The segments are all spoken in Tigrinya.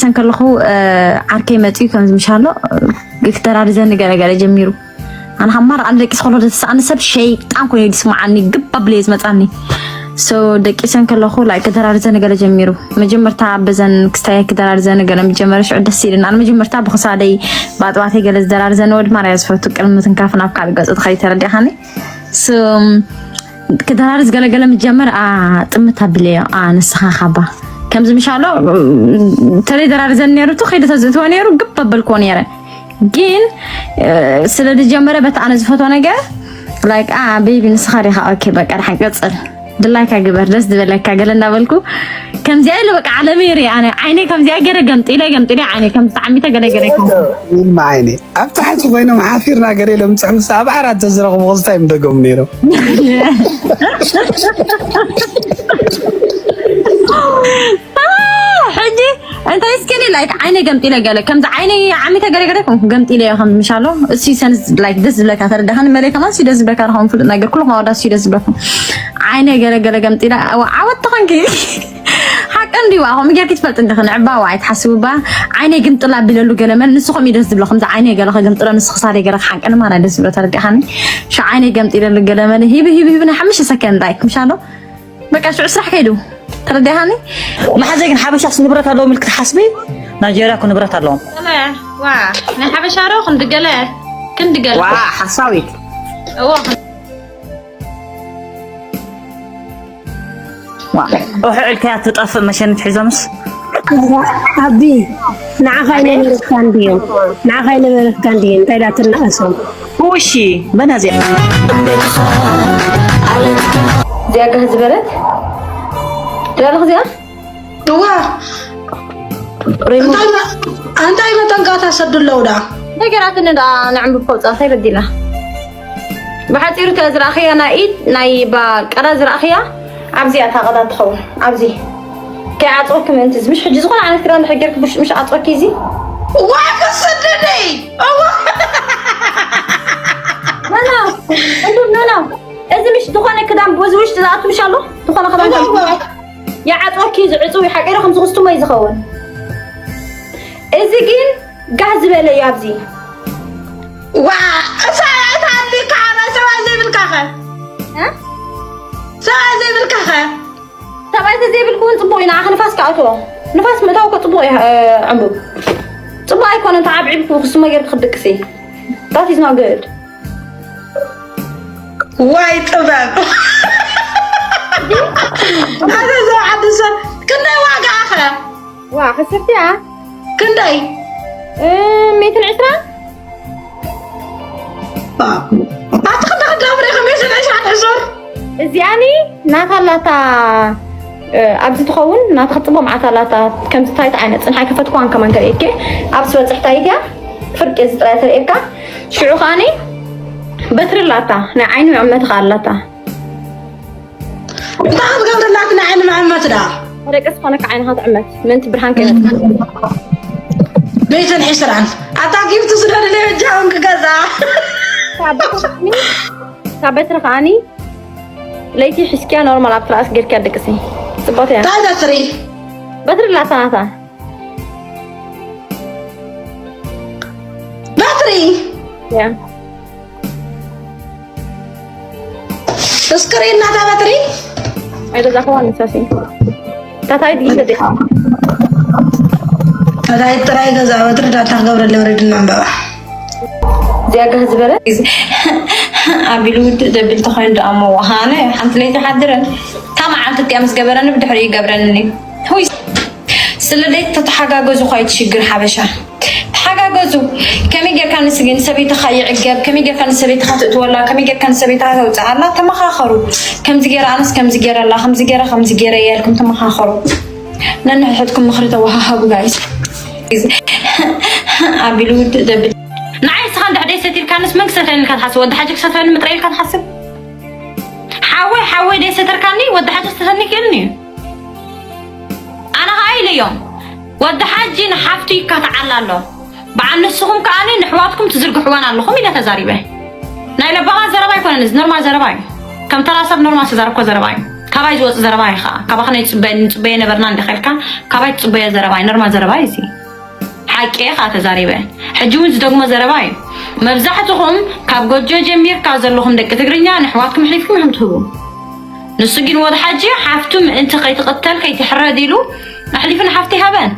ደቂሰን ከለኹ ዓርከይ መፂኡ ከምዚ ምሻሎ ክተራርዘኒ ገለገለ ጀሚሩ። ኣነ ካብ ማራ ኣነ ደቂስ ከሎ ደስኣኒ ሰብ ሸይጣን ኮይኑ ድስማዓኒ ግብ ኣብለየ ዝመፃኒ። So ደቂሰን ከለኹ ላይ ክደራርዘኒ ገለ ጀሚሩ። መጀመርታ በዘን ክስታይ ክደራርዘኒ ገለ መጀመርያ ሽዑ ደስ ኢልን። ኣነ መጀመርታ ብክሳደይ ብኣጥባተይ ገለ ዝደራርዘኒ ወድ ማርያ ዝፈቱ ቅድሚ ምትንካፍ ናብ ካልእ ገፁ ትኸይድ ተረዲኻኒ። So ክደራርዝ ገለገለ ምጀመር ጥምት ኣቢለዮ። ንስኻ ካባ ከምዚ ምሻሎ ተለይ ደራርዘኒ ነይሩ ቱ ከይደ ተዝእትዎ ነይሩ ግብ ኣበልክዎ ነይረ። ግን ስለ ዝጀመረ በቲ ኣነ ዝፈትዎ ነገር like ቤቢ ንስኻ ዲኻ? ኦኬ በቃ ድሓን ቀፅል ድላይካ ግበር ደስ ዝበለካ ገለ እናበልኩ ከምዚኣ ኢሉ በቃ ዓለመይ ይርኢ። ኣነ ዓይነይ ከምዚኣ ገይረ ገምጢለ ገምጢለ ዓይነይ ከም ተዓሚተ ገለ ገለ ይከውን። ምን ዓይነይ ኣብ ታሕቲ ኮይኖም ሓፊርና ገለ ኢሎም ዝፅሕፉ ኣብ ዓራት ተዝረኽቡ ክስታይ ምደገሙ ነይሮም። ሕጂ እንታይ እስኪ እኔ like ዓይነ ገምጢለ ገለ ከምዚ ዓይነ ዓሚተ ገለ ገለ ኮንኩ ገምጢለ እዮ ከም ምሻሎ እሱ ሰንስ like ደስ ዝብለካ ተረዳኸኒ መለይ ከማን እሱ ደስ ዝብለካ ረኸም ፍሉጥ ነገር ኩሉ ከማወዳ እሱ ደስ ዝብለኩም ዓይነ ገለ ገለ ገምጢለ ዓወት ተኾንኪ ሓቂ እንዲዋ ከምኡ ጌርኪ ትፈልጥ እንዲኺ ንዕባ ዋ ኣይትሓስቡ ባ ዓይነ ግምጥላ ቢለሉ ገለ መን ንስኹም እዩ ደስ ዝብለኹም እዚ ዓይነ ገለ ከገምጥሎ ንስኺ ሳደይ ገለ ሓቂ ንማራ ደስ ዝብሎ ተረዲኻኒ ሻ ዓይነ ገምጢለሉ ገለ መን ሂቢ ሂቢ ሂቢ ናይ ሓሙሽተ ሰከንድ like ምሻሎ በቃ ሽዑ ስራሕ ከይዱ ተረዲኻኒ። መሓዘይ ግን ሓበሻስ ንብረት ኣለዎም ኢልክ ትሓስቢ? ናይጀርያ እኮ ንብረት ኣለዎም። ዋ ናይ ሓበሻ ዶ ክንዲ ገለ ክንዲ ገለ ዋ ሓሳዊት እዎ ዋ ኦሕ ዕልካያ ትጠፍእ መሸኒት ሒዞምስ ኣቢ ንዓኻ ይነበረካ እንድዮ ንዓኻ ይነበረካ እንድዮ እንታይ ዳ ትናቐሶም ኩሺ በናዚያ እዚኣ ጋህ ዝበለት ዳለኽ እዚኣ እዋ ሪሞት እንታይ መጠንቃታ ሰዱ ኣለዉ ዳ ነገራትን ዳ ንዕንብብ ከውፃ እንታይ በዲላ ብሓፂሩ ተ ዝረእኽያ ናይ ኢድ ናይ ባቀራ ዝረእኽያ ኣብዚኣ ታቐዳ ትኸውን ኣብዚ ከይዓፅወኪ ምእንቲ እዚ ምሽ ሕጂ ዝኾነ ዓይነት ክዳን ድሕር ጌርኪ ብሽ ምሽ ዓፅወኪ እዚ ዋ ክስድደይ ኖኖ እንዱ ኖኖ እዚ ምሽ ዝኾነ ክዳን በዚ ውሽጢ ዝኣቱ ምሽ ኣሎ ዝኾነ ክዳን ይዓፅወኪ ዝዕፅው ሓቂሩ ከም ዝኽስቱሞ እዩ ዝኸውን እዚ ግን ጋህ ዝበለ እዩ ኣብዚ ዋ እሳ እታ ኣሊካ ኣላ ሰብኣይ ዘይብልካ ኸ እ? ሰብኣይ ዘይብልካ ኸ ሰብኣይ ተዘይብልኩ እውን ፅቡቅ እዩ ንዓኸ ንፋስ ከኣትዎ ንፋስ ምእታው ከ ፅቡቅ እዩ እ፣ ዕንቡብ ፅቡቅ ኣይኮነን ተዓብዒብኩ ክስሞ ጌርክ ክትድቅሲ that is not good ዋይ ጥበብ ኣነ ዘ ዓዲ ሰብ ክንደይ ዋጋ ኸ ዋ ከሰርቲያ ክንደይ እ፣ ሚእትን ዕስራን ኣቲ ክንደ ክዳብረ ከመይ ስለ ሻን ሕሱር እዚኣኒ ናታ ኣላታ እ፣ ኣብዚ ትኸውን ናታ ክትፅቦ መዓት ኣላታ ከምዚ ታይት ዓይነት ፅንሓይ ከፈትኩዋን ከማን ከርእየኪ ኣብ ዝበፅሕ ታይት እያ ፍርቂ እዚ ጥራይ ተርእየካ ሽዑ ከዓኒ በትሪ ኣላታ ናይ ዓይኒ መዕመቲ ከዓ ኣላታ እንታይ ክትገብርላት ናይ ዓይኒ መዕመት ዳ ደቂ ዝኾነካ ዓይንኻ ትዕመት ምእንቲ ብርሃን ከይመፅእ ቤትን ዕስራን ኣታ ጊፍት ስደድለ በጃውን ክገዛ ካብ በትሪ ከዓኒ ለይቲ ሕስኪያ ኖርማል ኣብ ትራእስ ጌርኪያ ደቅሲ ጽቡቅ እያ እንታይ በትሪ በትሪ ላታ ናታ በትሪ ያ እስክሪን ናታ በትሪ ኣይገዛኸዋ ንሳሲ ታታይ ድዩ ደቂ ታታይ ጥራይ ገዛ በትሪ ዳታ ክገብረለ ወረድና ኣንበባ እዚኣ ጋህ ዝበለ ኣቢሉ ውድእ ዘብል ተኾይኑ ደኣ እሞ ወሃነ ሓንቲ ለይቲ ሓድረን እታ መዓልቲ እቲኣ ምስ ገበረኒ ብድሕሪኡ ይገብረኒ እዩ። ሁይ ስለደይ ተተሓጋገዙ ኳይ ትሽግር ሓበሻ ተሓጋገዙ። ከመይ ጌርካ ንስጊ ንሰበይትኻ ይዕገብ፣ ከመይ ጌርካ ንሰበይትኻ ትእትወላ፣ ከመይ ጌርካ ንሰበይትኻ ተውፅኣላ ተመኻኸሩ። ከምዚ ጌረ ኣነስ ከምዚ ጌረ ኣላ፣ ከምዚ ጌረ ከምዚ ጌረ እያ ኢልኩም ተመኻኸሩ። ነንሕድሕድኩም ምኽሪ ተወሃሃቡ ጋይስ። ኣቢሉ ውድእ ዘብል ንዓይ ንስኻ እንድሕር ደይሰቲርካንስ መን ክሰትረኒ ኢልካ ትሓስብ? ወዲ ሓጂ ክሰትረኒ ምጥራይ ኢልካ ትሓስብ? ሓወይ ሓወይ ደይሰተርካኒ ወዲ ሓጂ ክሰትረኒ ይክእልኒ እዩ። ኣነ ኸዓ ኢለዮም ወዲ ሓጂ ንሓፍቱ ይካትዓላ ኣሎ። በዓል ንስኹም ከዓኒ ንሕዋትኩም ትዝርግሕወን ኣለኹም ኢለ ተዛሪበ። ናይ ለባማት ዘረባ ኣይኮነን እዚ ኖርማል ዘረባ እዩ። ከም ተራ ሰብ ኖርማል ዝተዛረብኮ ዘረባ እዩ። ካባይ ዝወፅ ዘረባ እዩ ከዓ። ካባኻ ናይ ፅበ- ንፅበዮ ነበርና እንዲኻ ኢልካ ካባይ ትፅበዮ ዘረባ እዩ። ኖርማል ዘረባ እዩ እዚ። ሓቂ እየ ከዓ ተዛሪበ። ሕጂ እውን ዝደግሞ ዘረባ እዩ። መብዛሕትኹም ካብ ጎጆ ጀሚርካ ዘለኹም ደቂ ትግርኛ ንኣሕዋትኩም ኣሕሊፍኩም ኢኹም ትህቡ። ንሱ ግን ወዲ ሓጂ ሓፍቱ ምእንቲ ከይትቕተል ከይትሕረድ ኢሉ ኣሕሊፉ ንሓፍቲ ሃበን።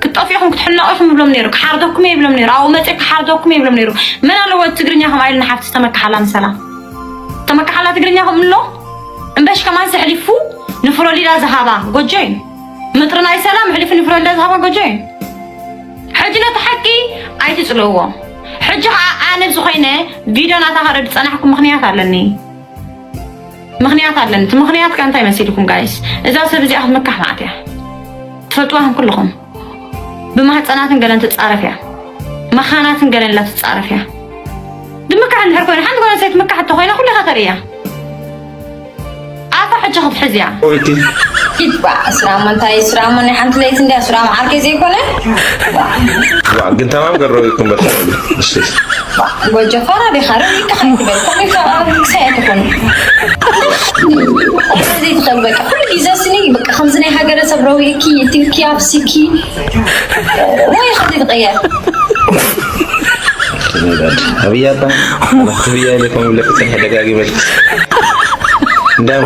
ክትጠፍኡ ኢኹም ክትሕነቑ ኢኹም ይብሎም ነይሩ። ክሓርደኩም እየ ይብሎም ነይሩ። ኣብኡ መፅእ ክሓርደኩም እየ ይብሎም ነይሩ። መን ኣለዎ ትግርኛ ከምኣ ኢሉ ንሓፍቲ ዝተመክሓላ ንሰላም? ዝተመክሓላ ትግርኛ ከምኡ ኣሎ? እምበሽ ከማን ኣሕሊፉ ንፍሎሪዳ ዝሃባ ጎጆ እዩ። ምጥሪ ናይ ሰላም ኣሕሊፉ ንፍሎሪዳ ዝሃባ ጎጆ እዩ። ሕጂ ነቲ ሓቂ ኣይትፅልእዎ። ሕጂ ከዓ ኣነ ዝኾይነ ቪድዮ ናታ ከረድ ዝፀናሕኩም ምኽንያት ኣለኒ። ምኽንያት ኣለኒ። እቲ ምኽንያት ከ እንታይ መሲልኩም ጋይስ? እዛ ሰብ እዚኣ ክትምካሕ መዓት እያ። ትፈልጥዋ ከም ኩልኹም። ብማህፀናትን ገለን ትፃረፍ እያ። መኻናትን ገለን ኢላ ትፃረፍ እያ። ድምካሕ እንድሕር ኮይና፣ ሓንቲ ጓል ኣንስተይቲ ምካሕ እንተኾይና ኩሉ ኢኻ ተርእያ። ኣፋ ሕጂ ክትሕዝ እያ። ኦይቲ ሂድ ባ ስራሞ እንታይ ስራሞ ናይ ሓንቲ ለይቲ እንድያ ስራሞ ዓርከይ ዘይኮነ ግን ተማም ገረው ይኩን በርታ። እሺ ጎጆ ፋራ ዲኻ ርኢካ ሓይትበል ኮሚካ ክሳያ ትኾን ዘይትኽእል በቃ ኩሉ ግዜ ስኒ በቃ ከምዚ ናይ ሃገረሰብ ረዊእኪ ትብኪ ኣብሲኪ ወይ ከምዚ ትቐየር ኣብያ ባ ክብያ ኢለኩም ለክትን ደጋጊመልክ እንዳም